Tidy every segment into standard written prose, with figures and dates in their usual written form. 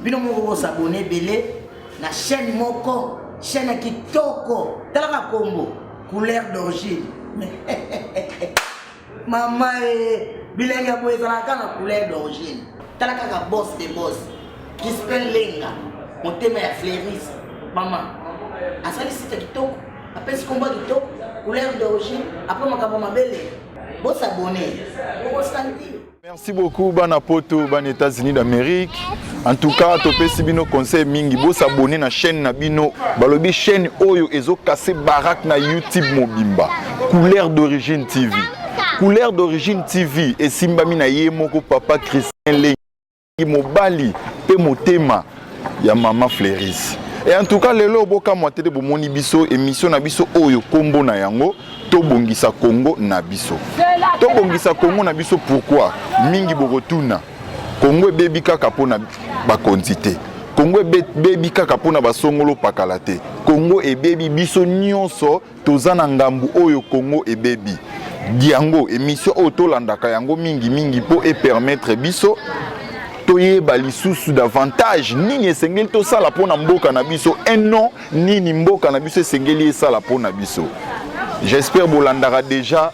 Bino moko bo s'abonner ebele na chaîne moko, chaîne ya kitoko. Talaka kombo, couleur d'origine. Mama e, bilenge ya boye ezalaka na couleur d'origine. Tala kaka boss de boss, Crispin Lenga, motema ya Fleuris. Mama, asali site kitoko, apesi kombo ya kitoko, couleur d'origine, après makambo mabele. Bo s'abonner, bokosentir. Merci beaucoup bana poto bana États-Unis d'Amérique. En tout cas, topesi bino conseil mingi bo s'abonner na chaîne na bino. Balobi chaîne oyo ezo casser baraque na YouTube mobimba. Couleur d'origine TV. Couleur d'origine TV esimbami na ye moko papa Christian Lengi mobali pe motema ya mama Fleuris. Et en tout cas lelo bokamwa te bomoni biso émission na biso oyo kombo na yango tobongisa Congo na biso. Tobongisa Congo na biso pourquoi? Mingi bokotuna. Congo ebebi kaka mpona bakonzi te. Congo ebebi kaka mpona basongolo pakala te. Congo ebebi biso nyonso toza na ngambu oyo Congo ebebi. Yango émission oyo tolandaka yango mingi mingi mpo epermettre biso toyeba lisusu davantage nini esengeli tosala mpona mboka na biso, un non nini mboka na biso esengeli esala mpona biso. J'espère bolandaka déjà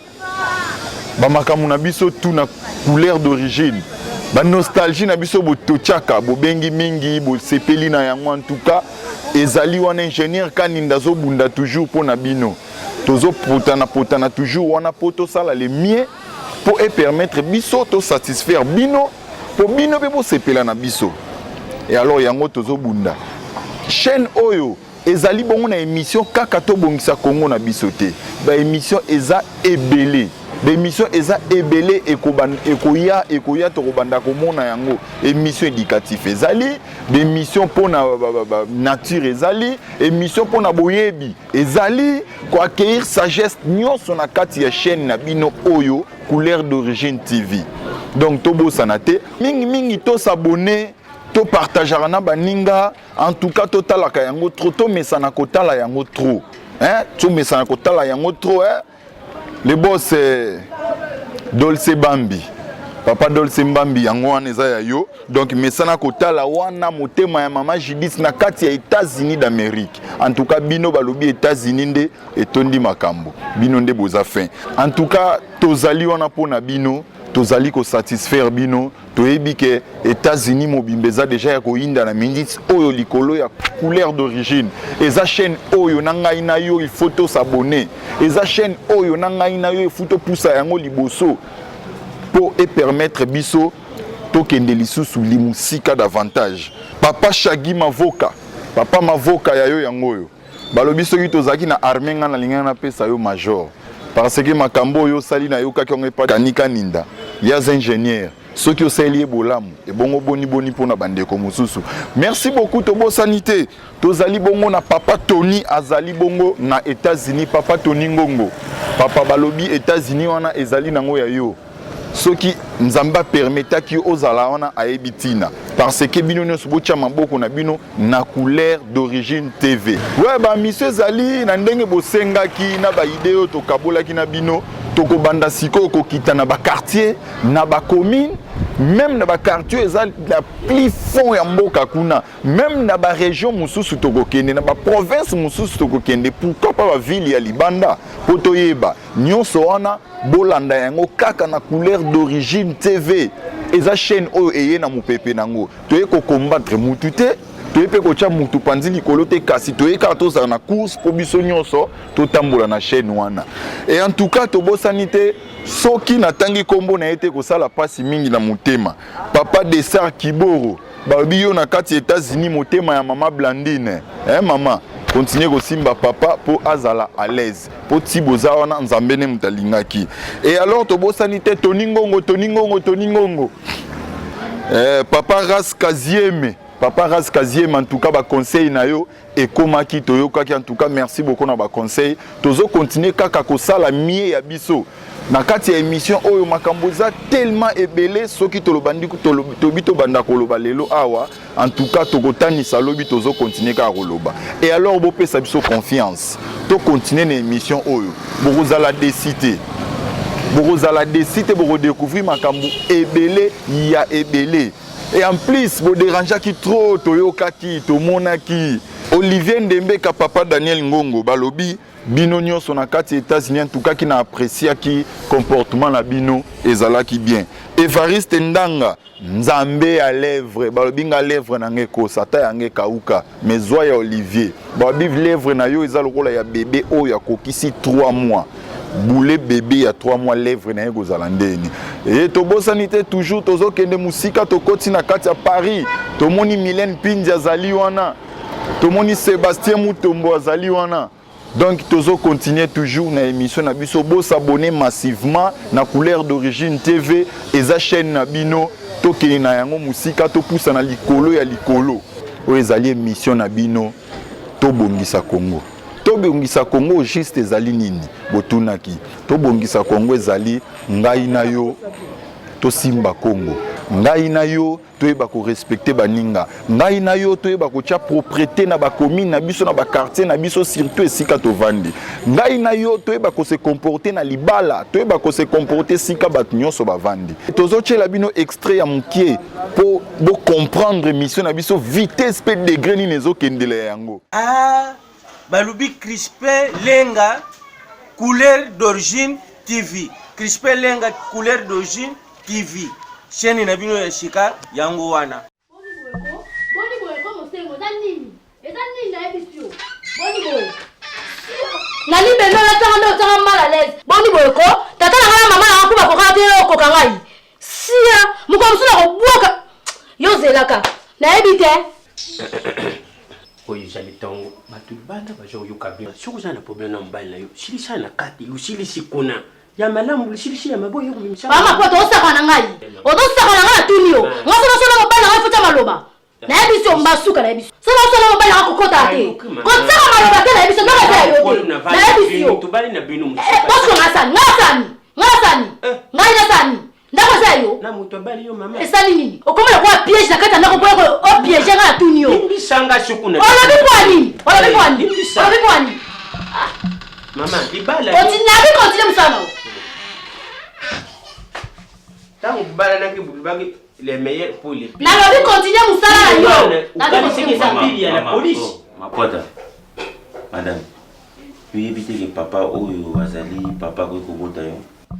bamakambo na biso tout na couleur d'origine, banostalgie na biso bototiaka, bobengi mingi, bosepeli na yango. En tout cas ezali wana ingénieur Kaninda azobunda toujours mpona bino, tozopotana potana toujours wana mpo tosala le mieux mpo epermettre biso tosatisfaire bino, mpo bino mpe bosepela na biso. Et alors yango tozobunda. Chaîne oyo ezali bongo na émission kaka tobongisa Congo na biso te. Baémission eza ebele, baémission eza ebele, ekoya ekoya, tokobanda komona yango. Émission éducatif ezali, baémission mpona nature ezali, émission mpona boyebi ezali, koacquérir sagesse nyonso na kati ya chaîne na bino oyo Couleur d'origine TV. Donc tobosana te mingimingi tos'abonner, topartageaka na baninga. En tout cas totalaka yango trop, tomesana kotala yango trop, hein? Tomesana kotala yango trop, hein? Le boss Dolce Bambi, papa Dolce Mbambi, yango wana eza ya yo. Donc mesana kotala wana motema ya mama Judith na kati ya États-Unis d'Amérique. En tout cas bino balobi États-Unis nde etondi makambo, bino nde boza fin. En tout cas tozali wana mpona bino, tozali kosatisfaire bino. Toyebi ke États-Unis mobimba eza déjà ya koyinda na minute oyo likolo ya Couleur d'origine. Eza chaîne oyo na ngai na yo il faut tos'abonner, eza chaîne oyo na ngai na yo il faut topusa yango liboso mpo epermettre biso tokende lisusu limusika davantage. Papa Shagi Mavoka, papa Mavoka, ya yo yango oyo. Balobi soki tozalaki na armée, ngai nalingaki napesa yo major, parce que makambo oyo osali nayokaki yango epa Kanika Ninda. Ye aza ingénieur, soki osaleli ye bolamu ebongo boniboni mpona bandeko mosusu. Merci beaucoup. Tobosani te, tozali bongo na papa Tony, azali bongo na États-Unis. Papa Tony Ngongo, papa, balobi États-Unis wana ezali nango ya yo. Soki Nzambe apermetaki yo ozala wana, ayebi ntina, parce que bino nyonso botya maboko na bino na Couleur d'origine TV. We bamission ezali na ndenge bosengaki na baidées oyo tokabolaki na bino. Tokobanda sikoyo kokita na baquartier, na bacommune, même na baquartier eza na plus fond ya mboka kuna, même na barégion mosusu tokokende, na baprovince mosusu tokokende, pourquoi pas baville ya libanda, mpo toyeba nyonso wana. Bolanda yango kaka na Couleur d'origine TV. Eza chaîne oyo eye na mopepe nango. Toye kocombattre mutu te, toye mpe kotya mutu panzi likolo te, kasi toye kaka tozala na course mpo biso nyonso totambola na chaîne wana. Et en tout cas tobosani te, soki natangi nkombo na ye te, kosala mpasi mingi na motema. Papa Desar Kiboro, balobi yo na kati ya États-Unis, motema ya mama Blandine, eh, mama continue kosimba papa mpo azala à l'aise, mpo ti boza wana Nzambe nde moto alingaki. Et alors tobosani te Toni Ngongo, Toni Ngongo, Toni Ngongo, papa Ras Kazieme, papa Ras Kazieme. En tout cas baconseil na yo ekomaki, toyokaki. En tout cas merci beaucoup na baconseil. Tozocontinue kaka kosala mie ya biso na kati ya émission oyo. Makambo eza tellement ebele, soki tolobandi tobi tobanda koloba lelo awa, en tout cas tokotanisa lobi, tozocontinue kaka koloba. Et alors bopesa biso confiance, tocontinue na émission oyo. Bokozala déçus te, bokozala déçus te, bokodécouvrir makambo ebele ya ebele. Et en plus boderangeaki trop, toyokaki, tomonaki. Olivier Ndembeka, papa Daniel Ngongo, balobi bino nyonso na kati ya États-Unis, en tout cas ki na appréciaki comportement na bino ezalaki bien. Evariste Ndanga, Nzambe ya lèvre, balobi nga lèvre na nga ekosa ata yanga ekauka, mais zwa ya Olivier, balobi lèvre na yo eza lokola ya bebe oyo akokisi 3 mois. Boule bebe ya 3 mois lèvre na ye kozala ndeni. E tobosani te, toujours tozokende mosika, tokoti na kati ya Paris, tomoni Mylène Pindi azali wana, tomoni Sébastien Mutombo azali wana. Donc tozo continuer toujours na émission na biso, bo s'abonner massivement na Couleur d'origine TV, eza chaîne na bino, tokende na yango mosika, topusa na likolo ya likolo. Oyo ezali émission na bino, tobongisa Congo. Tobongisa Congo juste ezali nini? Botunaki. Tobongisa Congo ezali ngai na yo tosimba Congo. Ngai na yo toyeba korespecte baninga, ngai na yo toyeba kotia propreté na bacommune na biso, na baquartier na biso, surtout esika tovandi. Ngai na yo toyeba kose comporter na libala, toyeba kose comporter esika bato nyonso bavandi. Tozotiela bino extrait ya mokie mpo bocomprendre mission na biso, vitesse mpe degré nini ezokendela yango. Ah, balobi Crispin Lenga Couleur d'origine TV. Crispin Lenga Couleur d'origine TV. Chaîne na bino ya sika yango wana. Boni boye ko mosengo eza nini? Eza nini nayebisi yo? Boni boye. Na libende olatanga nde otanga mal à l'aise. Boni boye ko tata na ngai na mama na ngai mpo bakokaka te yo okoka ngai. Sia mokolo mosusu nakobwaka yo zelaka nayebi te. Oyo ezali ntongo bato libanda baza koyoka bino. Soki oza na problème na mobali na yo, silisa na kati, osilisi kuna ya malamu, osilisi ya mabe oye kobimisa. Mama po tozosaka na ngai, ozosaka na ngai, natuni yo ngai soki osala mobali na ngai fotya maloba nayebi so mbasuka nayebi so soki osala mobali na ngai kokota te kotiaka maloba te nayebi so ndako eza ya yo te nayebi yo tobali na bino bosuka ngai sani ngai sani ngai sani ngai na sani ndako eza ya yo na moto abali yo mama esali nini okomi lokola piège na kati ya ndako mpo opiège ngai natuni yo limbisanga suku na olobi mpo nini olobi mpo nini olobi mpo nini mama libala nabi continue mosala na yo ntango bobalanaki bolobaki les meilleurs pour les pires nalobi continue mosala na yo nabi continue mosala pire ya la police Mapwata, madame, yoyebi te ke papa oyo azali papa akoki kobota yo?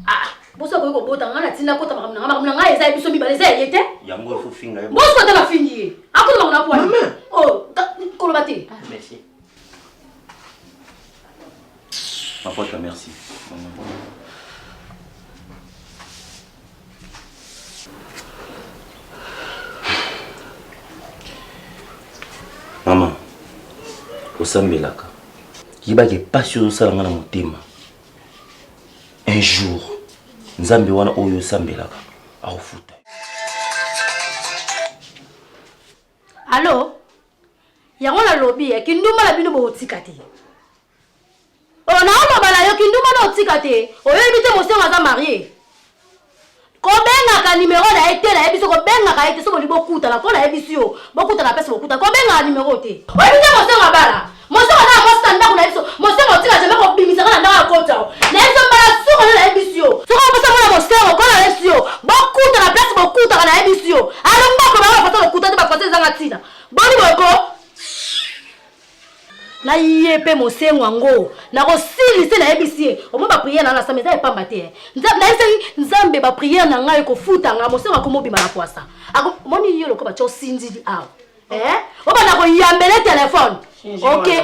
Ah, boso akoki kobota ngai natinda kota makambo na ngai, makambo na ngai eza ya biso mibale, eza ya ye te. Yango il faut finga ye. Boso ata nafingi ye akota makambo na pwani oh, koloba te. Merci Mapwata, merci. Mama, osambelaka, yebaka epasi oyo osala nga na motema. Un jour, Nzambe wana oyo osambelaka akofuta. Allo, yango nalobi ya kindumba na bino bokotika te. Oyo naoloba na yo kindumba na otika te, oyebi te mosengo aza marie. Kobengaka numero na ye te, nayebi so kobengaka ye te, so bolingi bokutana mpo nayebisi yo bokutana pese bokutana, kobengaka numero te. Oyebi te mosengo abala, mosengo aza na mwasi na ndako na biso, mosengo otika jamais kobimisaka na ndako ya kota o. Nayebi so mbala suka nde nayebisi yo, soki oposa mwana mosengo ko nayebisi yo bokutana place bokutaka, nayebisi yo alongo koloba ba façon lokuta te, ba façon ezanga ntina. Boni boye ko na ye mpe mosengo yango nakosilise nayebisi ye omoi bapriere na ngai nasamba eza epamba te nayebisaki nzambe bapriere na ngai ekofuta ngai mosengo akomobima na pwasa omoni yo lokola batya osinzili awa eh? obanda koyambele telefone ok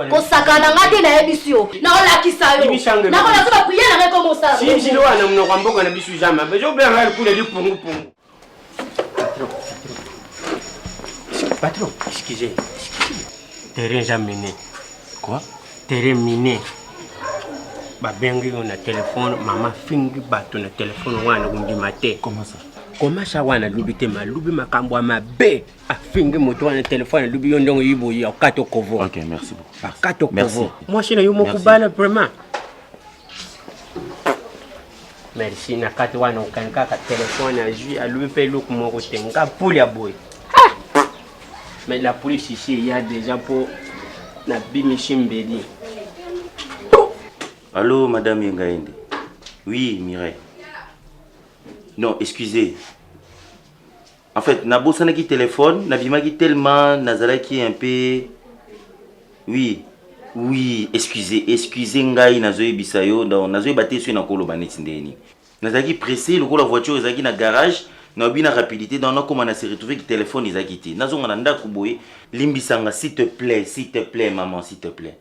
kosakana ngai te nayebisi yo nakolakisa yo nakolakisa bapriere na ngai komosala sinzili wana monoko ya mboka na biso jama bezobengaka likula lipungupungu. Patron, patron. Patron, excusez, excusez. Terrain eza miné. Quoi? Terrain miné. Babengi yo na telefone, mama fingi bato na telefone wana kondima te. Comment ça? Comment ça wana alobi te, malobi makambo ya mabe. Afingi moto wana telefone alobi yo ndongo yiboyi akata okovo. Ok, merci beaucoup. Akata okovo. Mwasi na yo moko bala vraiment. Merci na kati wana okani kaka telefone azwi alobi mpe eloko moko te nga puli ya boye. Mais la police ici eya déjà mpo nabimisi mbeli. Allô, madame Yengaende. Oui, Mireille. Non, excusez. En fait, nabosanaki téléphone, nabimaki tellement, nazalaki un peu... Oui, oui, excusez, excusez ngai nazoyebisa yo, donc nazoyeba te soki nakoloba neti ndenge nini. Nazalaki pressé lokola voiture ezalaki na garage, nayobi na rapidité, donc nakoma na se retrouver ki téléphone ezalaki te. Nazonga na ndako boye, limbisa nga s'il te plaît, s'il te plaît maman, s'il te plaît.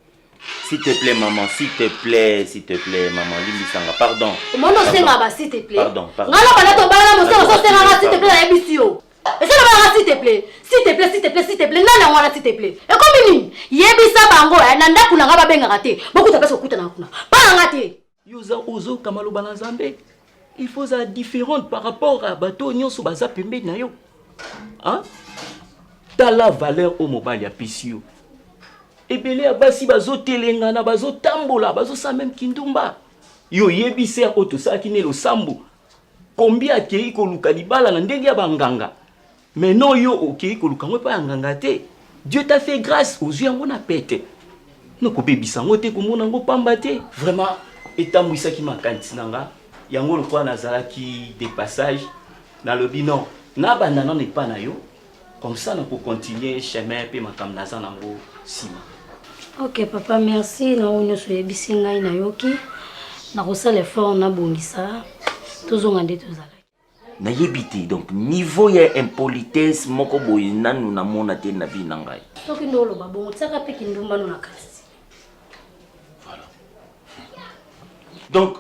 S'il te plaît maman, s'il te plaît, s'il te plaît maman, limbisa nga, pardon. Omoni osenga ba s'il te plaît. Pardon, pardon. Nga na banda tobala mosengo so osenga nga s'il te plaît nayebisi yo. Esi lobaka s'il te plaît, s'il te plaît, s'il te plaît, s'il te plaît, nani yango wana s'il te plaît? Ekomi nini? Yebisa bango eh, na ndako na nga babengaka te. Bokuta place okutanaka kuna. Pa na nga te. Yo oza ozoyoka maloba na Nzambe. Il faut ozala différente par rapport à bato oyo nyonso baza pembeni na yo. Hein? Tala valeur oyo mobali apesi yo. Ebele ya basi bazotelengana, bazotambola, bazosala meme kindumba. Yo oyebi ser oyo tosalaki ne losambo. Combien akei koluka libala na ndenge ya banganga. Mais non yo okei koluka yango epai ya nganga te. Dieu t'a fait grâce, ozwi yango na pete. Nakobebisa yango te, komona yango pamba te. Vraiment etambwisaki makanisi na nga yango lokola nazalaki de passage nalobi non nabanda nano epai na yo comme ça nakocontinue chemin mpe makambo naza nango nsima. Ok papa merci na oyo nyonso oyebisi ngai nayoki nakosala effort nabongisa tozonga nde tozalaki. Nayebi te donc niveau ya impolitesse moko boye nanu namona te na vie na ngai. Soki nde oloba bongo tiaka mpe kindumba no na kati. Voilà. Donc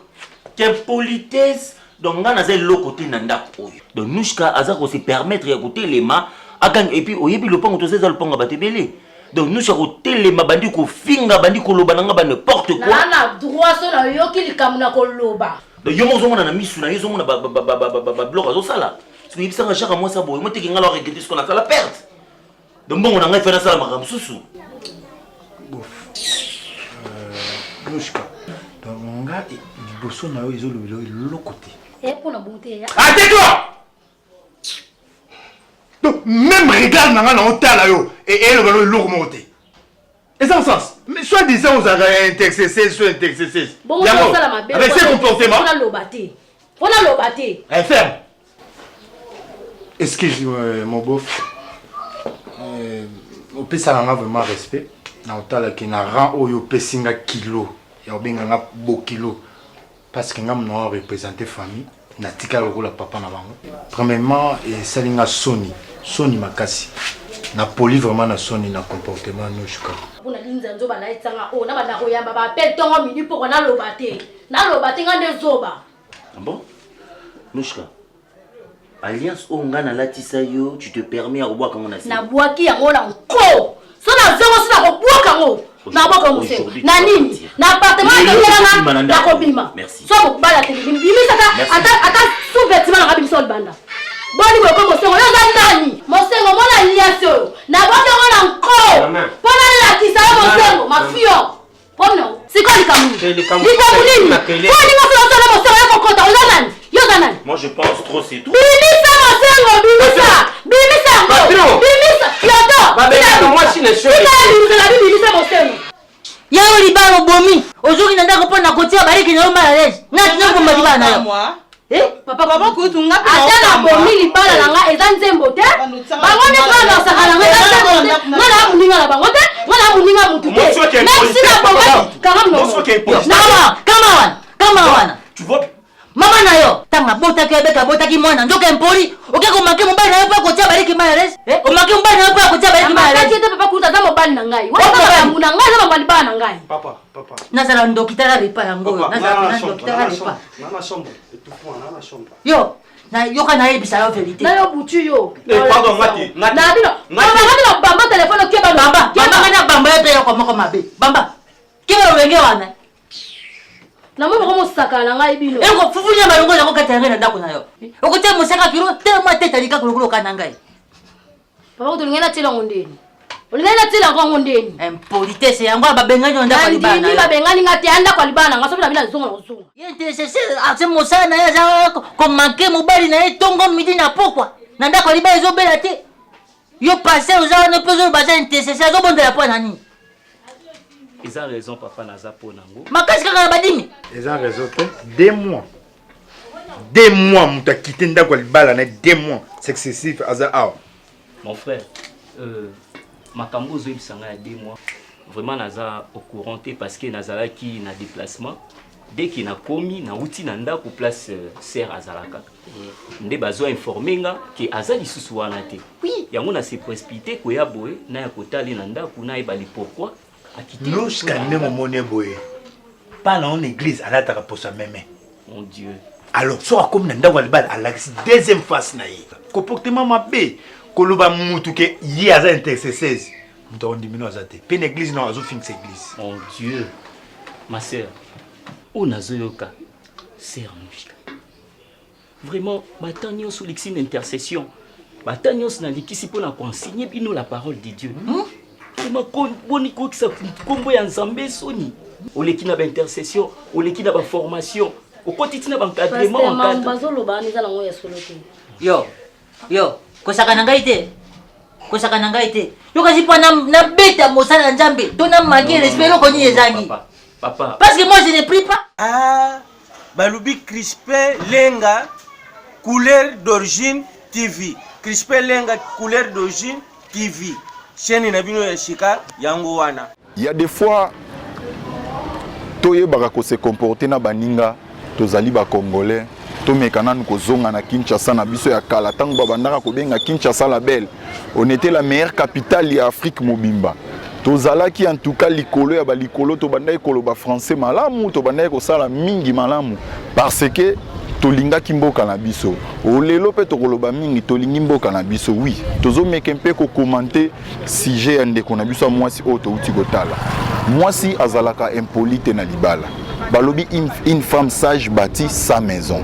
qu'impolitesse donc ngai naza eloko te na ndako oyo. Donc Nouchka aza ko se permettre ya kotelema akanga et puis oyebi lopango toza eza lopango ya bato ebele. Donc Nouchka kotelema bandi kofinga bandi koloba na ngai ba n'importe quoi. Naa na droit so nayoki likambo na koloba. Donc yo moko ozomona na misu na yo ozomona babiloko azosala soki oyebisanga jacques mwasi aboye moteki ngai na regrete soki nasala perte donc mbongo na ngai fe nasala makambo mosusu bof euh, noshka donc nga liboso na yo ezolobela yo eloko te ah tais-toi donc même regard na ngai na otala yo eloba no eloko moko te eza sens mais soit disant ozalaka intercesseuse soit intercesseuse yango avec ce comportement naloba te mpo naloba te eh, ferme excuse euh, mon bof euh, opesaka nga vraiment respect na otalaki na rang oyo opesi nga kilo ya obenga nga bokilo Parce que nga mna representer famille natikala lokola papa na bango. Premièrement esali nga soni, soni makasi. Na poli vraiment na soni na comportement Nouchka. Pona linza nzoba na etanga o oh, na banda koyamba ba appel tongo midi poko naloba te. Naloba te nga nde zoba. Ah bon? Nouchka. Alliance oyo nga nalatisa yo, tu te permets ya kobwaka yango na se. Nabwaki yango na nko. So nazongo so nakobwaka yango. Nabwaka yango se. Na nini? Na appartement na nakobima. So mobala te bimisa ata ata sous vêtement na nga bimisa libanda. Boni boye ko mosengo yo oza nani? Mosengo mona alliance oyo. Nabwaki yango na nko. Mpo nalakisa yo mosengo mafio. Problème sikoyo likambo nini? Likambo nini? Mpo olinga soki osala mosengo ya kokota oza nani? Yo oza nani? Moi je pense trop c'est trop. Bimisa mosengo bimisa bimisa yango bimisa yoto. Babengaka mwasi na shole. Bimisa na bimisa mosengo. Yango libala obomi ozongi na ndako mpo na kotia baleki na yo mal à l'aise na tina koboma libala na yo. Eh? Papa papa kutu nga pe ata na bomi libala na nga eza nzembo te bango nde banosaka na nga eza nzembo te nga na moninga na bango te nga na moninga mutu te même si na bomaki kanga monoko kama wana kama wana mama na yo ntango abotaki abeka abotaki mwana nzoka impoli oke komake mobali na yo mpo akotia baleki mal à l'aise eh, omake mobali na yo mpo akotia baleki mal à l'aise te papa kutu aza mobali na ngai wana makambo na ngai eza makambo libala na ngai nazala ndoki tala repa yango oyo nazala ndoki tala repa yo yoka nayebisa yo verité nayo butu yo eh, nabino bamba telefone okeba bamba bamba na bamba yo mpe yoko moko mabe bamba keba lolenge wana namoni moko mosaka na ngai bino eko fufu nyama longo yango kati ya ngai na ndako na yo okotia mosaka kilo te mwa tete alikaka lokola okana ngai Papa kutu olingai natiela yango ndeni olingai natiela yango yango ndeni impolitesse yango babengani yo ndako ya libala nandimi babengani nga te ya ndako ya libala na nga soki na bino azonga na kozonga ye te sese ase mosala na ye aza komanke mobali na ye ntongo midi na pokwa na ndako ya libala ezobela te yo paster oza wana mpe ozoloba aza intesese azobondela mpo na nini eza raison papa naza mpo nango makasi kaka na badimi eza raison te deux mois. Deux mois moto akite ndako ya libala na deux mois successif aza awa. Mon frère, euh, makambo ozoyebisa ngai ya deux mois vraiment naza au courant te parce que nazalaki na déplacement dès que nakomi nauti na ndako place euh, sœur azalaka nde bazo informe nga ke aza lisusu wana te oui yango na se précipité koya boye naya kotali na ndako nayeba le pourquoi akiti Noska ndenge omoni ye boye pa na on église alataka poso ya meme. Mon Dieu. Alors soki akomi na ndako ya libala alakisi deuxième face na ye comportement mabe koloba mutu ke ye aza intercesseuse moto akondimino aza te mpe na église nao azofingisa église. Mon Dieu. Ma sœur, oyo nazoyoka sœur Mouchka. Vraiment, bata nyonso olekisi na intercession bata nyonso nalikisi mpo na koensegne bino la parole de Dieu. Hmm? Vraiment, boni kokisa nkombo ya Nzambe soni. Oleki na baintercession, oleki na baformation, okoti ti na baencadrement. Bazoloba wana eza nango ya solo te. Yo, yo, kosaka na ngai te. Kosaka na ngai te. Yo kasi mpo nabeta mosala ya Nzambe to na manque respect eloko nini ezangi. Papa. Parce que moi je ne prie pas. Ah, balobi Crispin Lenga couleur d'origine TV. Crispin Lenga couleur d'origine TV. Chaîne na bino ya sika yango wana. Il y a des fois toyebaka ko se comporter na baninga tozali ba congolais tomeka nanu kozonga na Kinshasa na biso ya kala ntango babandaka kobenga Kinshasa la belle on était la meilleure capitale ya Afrique mobimba tozalaki en tout cas likolo ya balikolo tobandaki koloba français malamu tobandaki kosala mingi malamu parce que tolingaki mboka na biso olelo mpe tokoloba mingi tolingi mboka na biso oui tozomeke mpe kokomante sujet ya ndeko na biso ya mwasi oyo touti kotala mwasi azalaka impoli te na libala balobi une femme sage bâtit sa maison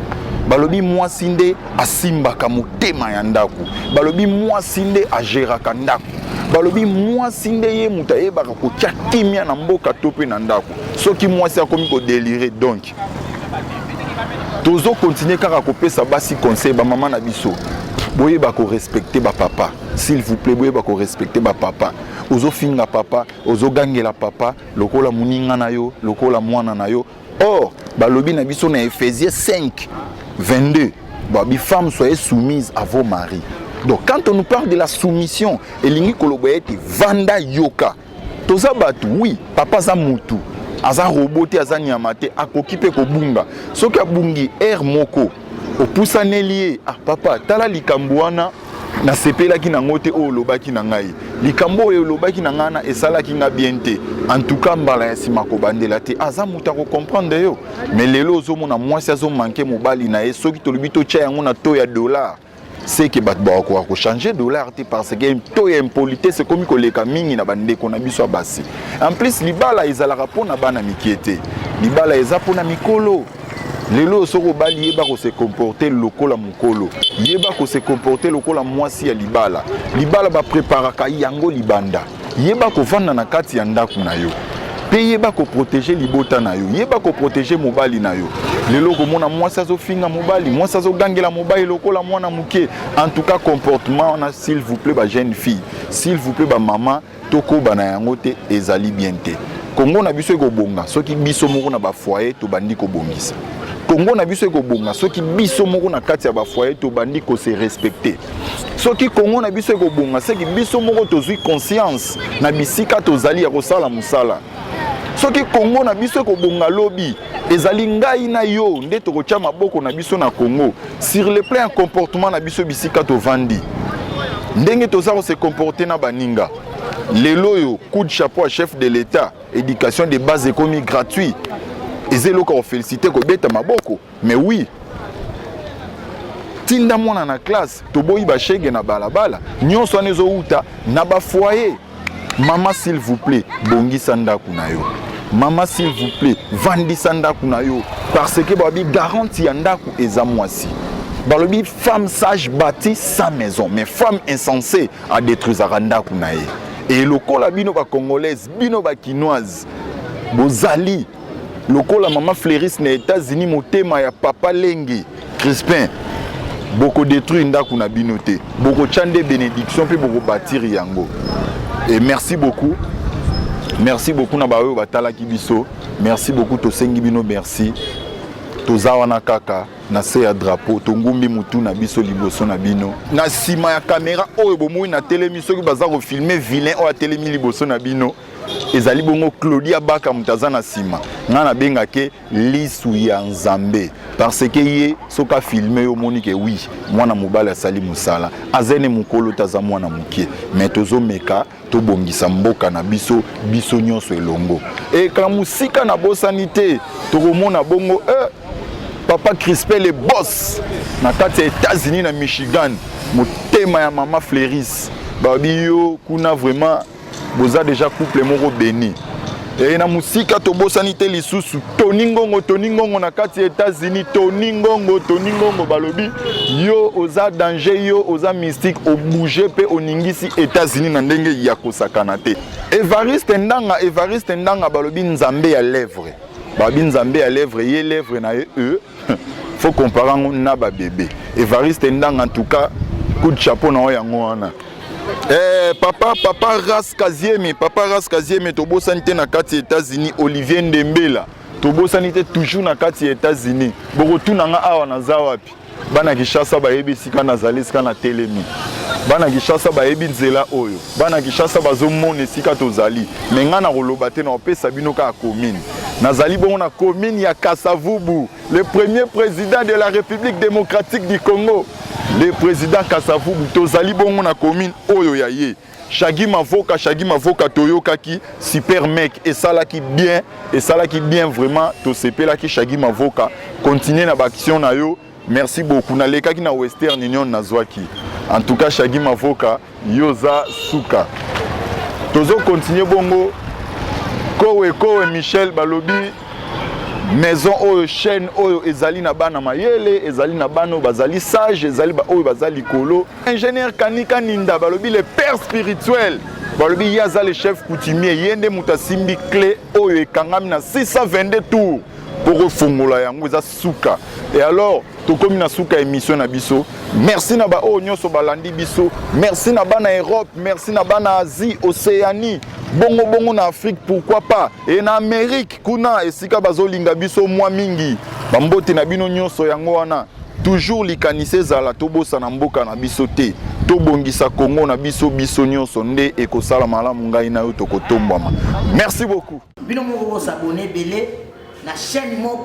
balobi mwasi nde asimbaka motema ya ndako balobi mwasi nde ageraka ndako balobi mwasi nde ye moto ayebaka kotya kimia na mboka to mpe na ndako soki mwasi akomi kodelire donc tozo continuer kaka kopesa basi conseil bamama na biso boyeba korespecte bapapa s'il vous plaît boyeba korespecte bapapa ozofinga papa ozogangela papa lokola moninga na yo lokola mwana na yo or balobi na biso na Ephésiens 5 22 babi femme soyez soumise à vos maris donc quand on nous parle de la soumission elingi koloba ete vanda yoka toza bato oui papa aza mutu aza robot te aza nyama te akoki mpe kobunga soki abungi heure moko opusaneli ye ah papa tala likambo wana nasepelaki nango te oyo olobaki na ngai likambo oyo olobaki na ngai na esalaki nga bien te en tout cas mbala ya nsima kobandela te aza moto akocomprendre yo mais lelo ozomona mwasi azomanke mobali na ye soki tolobi totya yango na to ya dollar seke bato bakokoka kochange dollar te parce que to ya impolitesse ekomi koleka mingi na bandeko na biso ya basi en plus libala ezalaka mpo na bana mike te libala eza mpo na mikolo lelo soki obali yeba kose comporter lokola mokolo yeba kose comporter lokola mwasi ya libala libala bapreparaka yango libanda yeba kovanda na kati ya ndako na yo mpe yeba koprotege libota na yo yeba koprotege mobali na yo lelo okomona mwasi azofinga mobali mwasi azogangela mobali lokola mwana moke en tout cas comportement wana s'il vous plaît ba jeune fille s'il vous plaît bamama tokoba na yango te ezali bien te kongo na biso ekobonga soki biso moko na bafoyer tobandi kobongisa kongo na biso ekobonga soki biso moko na kati ya bafoyer tobandi kose respecter soki kongo na biso ekobonga seki biso moko tozwi conscience na bisika tozali ya kosala mosala soki kongo na biso ekobonga lobi ezali ngai na yo nde tokotya maboko na biso na kongo sur le plan ya comportement na biso bisika tovandi ndenge toza kose comporter na baninga lelo oyo coup de chapeau à chef de l'état éducation de base ekomi gratuit eza eloko ya kofélicite kobeta maboko mais oui tinda mwana na classe toboyi bashege na balabala nyonso wana ezowuta na bafoyer mama s'il vous plaît bongisa ndako na yo mama s'il vous plaît vandisa ndako na yo parce que balobi garanti ya ndako eza mwasi balobi femme sage bâtit sa maison mais femme insensée adétruisaka ndako na ye e lokola bino bacongolaise bino bakinoise bozali lokola mama Fleuris na États-Unis motema ya papa Lenge Crispin bokodétruire ndako na bino te bokotya nde bénédiction mpe bokobatire yango et merci beaucoup merci beaucoup na baoyo batalaki biso merci beaucoup tosengi bino merci. Toza wana kaka na se ya drapeau, tongumbi mutu na biso liboso na bino. Na nsima ya kamera oyo bomoi natelemi, soki baza kofilme vilain oyo atelemi liboso na bino, ezali bongo Claudia Baka moto aza na nsima. Ngai nabengake lisu ya Nzambe parce que ye soki afilme yo omoni ke wi mwana mobali asali mosala, aza ne mokolo te, aza mwana moke, mais tozomeka tobongisa mboka na biso, biso nyonso elongo. Eka mosika nabosani te, tokomona bongo papa Crispin le boss na kati ya États-Unis na Michigan, motema ya mama Fleuris, babi yo kuna vraiment boza déjà couple moko béni. E na mosika tobosani te lisusu Toni Ngongo, Toni Ngongo na kati ya États-Unis, Toni Ngongo, Toni Ngongo, balobi yo oza danger, yo oza mystique, obouge mpe oningisi États-Unis na ndenge ya kosakana te. Evariste Ndanga, Evariste Ndanga, balobi Nzambe ya lèvre, balobi Nzambe ya lèvre, ye lèvre na ye e faut comparer yango na babebe. Evariste Ndanga, en tout cas coup de chapeau na oyo yango wana. Papa, papa Ras Kazieme, papa Ras Kazieme, tobosani te na kati ya États-Unis. Olivier Ndembela, tobosani te toujours na kati ya États-Unis. Bokotuna nga awa naza wapi? Bana Kinshasa bayebi esika nazali, esika na telemi. Bana Kinshasa bayebi nzela oyo, bana Kinshasa bazomona esika tozali. Me ngai na koloba te, na kopesa bino kaka commune. Nazali bongo na commune ya Kasavubu, le premier président de la République démocratique du Congo, le président Kasavubu. Tozali bongo na commune oyo ya ye Shagi Mavoka. Shagi Mavoka, toyokaki super mec, esalaki bien, esalaki bien vraiment, tosepelaki. Shagi Mavoka, continue na baaction na yo, merci beaucoup. Nalekaki na Western Union, nazwaki. En tout cas Shagi Mavoka, yo oza suka. Tozokontinue bongo. Kowe kowe Michel, balobi maison oyo, chaîne oyo ezali na bana mayele, ezali na bana oyo bazali sage, ezali oyo baza likolo. Ingénieur Kanika Ninda, balobi le père spirituel, balobi ye aza le chef coutumier, ye nde moto asimbi clé oyo ekangami na 622 tours mpo kofongola yango, eza suka. Et alors tokomi na suka émission na biso. Merci na baoyo nyonso balandi biso, merci na bana Europe, merci na bana Asie, Océanie, bongo bongo na Afrique, pourquoi pas e na Amérique kuna esika bazolinga biso mwa mingi. Bambote na bino nyonso yango wana. Toujours likanisi ezala tobosana mboka na biso te, tobongisa Kongo na biso, biso nyonso nde ekosala malamu, ngai na yo tokotombwama. Merci beaucoup. Bino moko bosabone ebele na chaîne moko.